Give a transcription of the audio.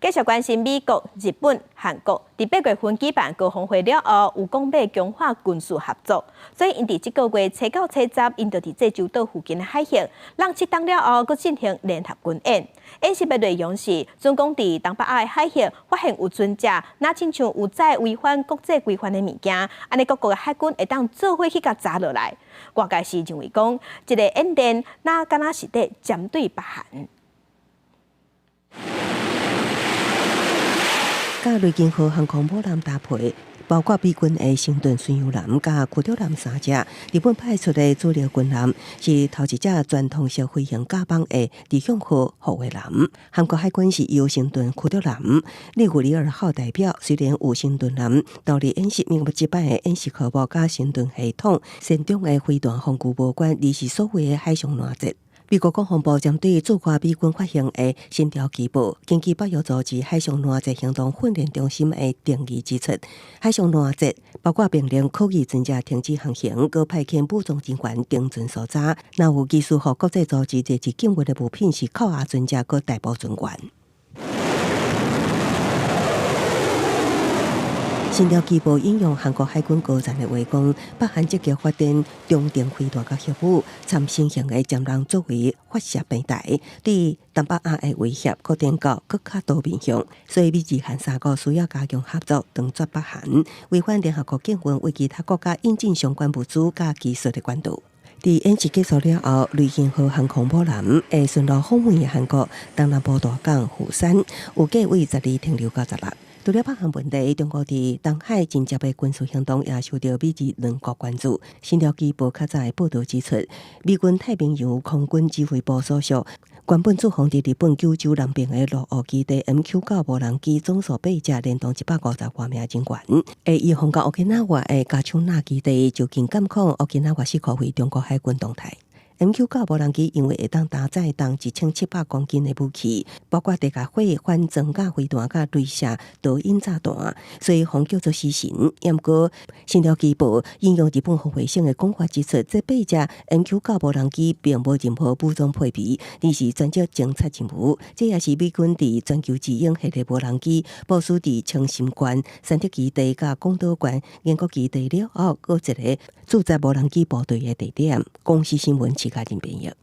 繼續關心美國、日本、韓國，佇8月份舉辦高峰會了後，有講欲強化軍事合作，所以𪜶佇這個月初九、初十，𪜶就佇濟州島附近的海域，人七冬了後，閣進行聯合軍演。演習的內容是，準講佇東北亞的海域發現有船隻，若親像有載違反國際規範的物件，按呢各國的海軍會當做伙去共查落來。外界是認為講，這个演練若敢若是佇針對北韓。佮雷根號航空母艦搭配，包括美軍的神盾巡洋艦佮驅逐艦三隻，日本派出的主力軍艦是頭一隻全筒式飛行甲板的理想號護衛艦。韓國海軍是由神盾驅逐艦利古里爾號代表，雖然有神盾艦獨立演習，毋過這擺的演習科目佮神盾系統先進的飛彈防禦無關，而是所謂的海上攔截。美國國防部針對駐華美軍發行的星條旗報，根據北約組織海上攔截行動訓練中心的定義指出，海上攔截包括命令可疑船隻停止航行，閣派遣武裝人員登船搜查，若有技術予國際組織列入禁運的物品是扣押船隻閣逮捕船員。星條旗報引用韓國海軍高層的話講，北韓積極發展中程飛彈佮核武，參新型的潛艦作為發射平台，對東北亞的威脅擴展到閣較多面向，所以美日韓三國需要加強合作，斷絕北韓違反聯合國禁運為其他國家引進相關物資佮技術的管道。佇演習結束了後，雷根號航空母艦會巡邏訪問韓國東南部大港釜山，預計為十二停留到十六。除了北韓問題，中國佇東海進階的軍事行動也受到美日兩國關注。星條旗報較早的報導指出，美軍太平洋空軍指揮部所屬原本駐防佇日本九州南邊的鹿屋基地 MQ-9無人機總數八隻，連同150外名人員，會移防到沖繩的嘉手納基地，就近監控沖繩四箍圍中國海軍動態。MQ-9無人機因為會當搭載重1700公斤的武器，包括地下火反裝甲飛彈佮雷射導引炸彈，所以予人叫做死神。毋過，星條旗報引用日本防衛省的講法指出，這八隻 MQ-9無人機並無任何武裝配備，而是專職偵察任務。這也是美軍佇全球之鷹系列無人機部署佇青森縣山德基地佮廣島縣岩國基地了後，閣一个駐紮無人機部隊的地點。公視新聞徐嘉仁編譯。